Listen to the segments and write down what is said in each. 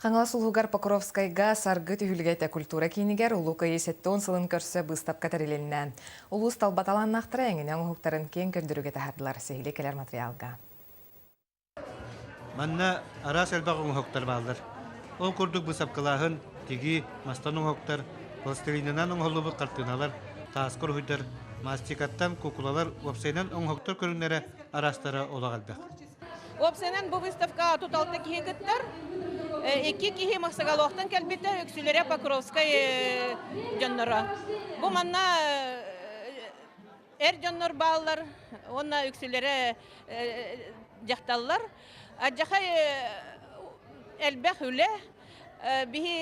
Хаҥалас улууһугар Покровскайга Саргы түһүлгэтэ культура киинигэр Улуу Кыайыы 70 сылын көрсө быыстапка тэрилиннэ. Улуус талба талааннаахтара эҥинэ оҥоһуктарын киэҥ көрдөрүүгэ таһаардылар. Сиһилии кэлэр материалга. Манна араас элбэх оҥоһуктар бааллар. Ол курдук быысапкалааһын, тигии, мастан оҥоһуктар, пластилинынан оҥоһуллубут хартыыналар, тааска уруһуйдар, мастикаттан куукулалар, уопсайынан оҥоһуктар көрүҥнэрэ араастара олох элбэх. Уопсайынан бу выставкаҕа 36 киһи кыттар. Икки киһи Махсагаловтан кэлбитэ, үксүлэрэ Покровскай дьонноро. Бу манна эр дьоннор бааллар уонна үксүлэрэ дьахталлар. Адьахай элбэх үлэ. Биһи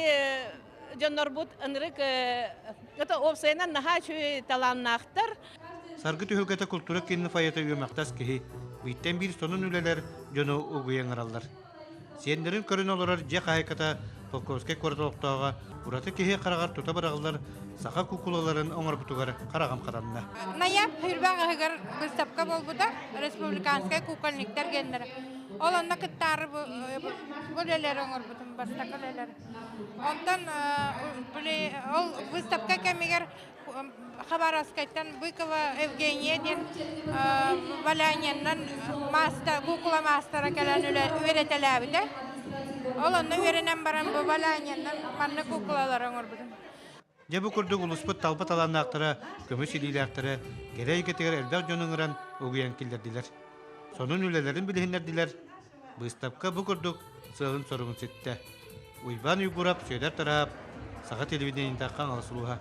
дьоннорбут ынырык это уопсайынан наһаа үчүгэй талааннаахтар. Саргы түһүлгэтэ култуура киинин фойета үөмэхтэс киһи бииртэн биир сонун үлэлэр дьону угуйа ыҥыраллар. Сиэннэрин көрөн олорор дьиэ хаһаайката Покровскай куорат олохтооҕо ураты киһи хараҕар тута быраҕыллар саха куукулаларын оҥорбутугар хараҕым хатанна. Нояб хүрбэх ыһыгар выставка буолбута республиканскай кукольниктар геннэрэ. Ол онно кыттаары бу үлэлэри оҥорбутум бастакы үлэлэр. Онтон ол выставка кэмигэр Хабаровскайтан Быкова Евгения диэн валяниянан маастар, куукула маастара кэлэн үөрэтэлээбитэ. Ол онно үөрэнэн баран бу валяниянан маннык куукулалары оҥорбутум. Дьэ бу курдук улууспут талба талааннаахтара, көмүс илиилээхтэрэ кэрэ эйгэтигэр элбэх дьону ыҥыран угуйан киллэрдилэр. Сонун үлэлэрин билиһиннэрдилэр. Быыстапка бу курдук сыалын-соругун ситтэ. Уйбаан Уйгурап, Сүөдэр Тараап, Саха телевидениетэ Хаҥалас улууһа.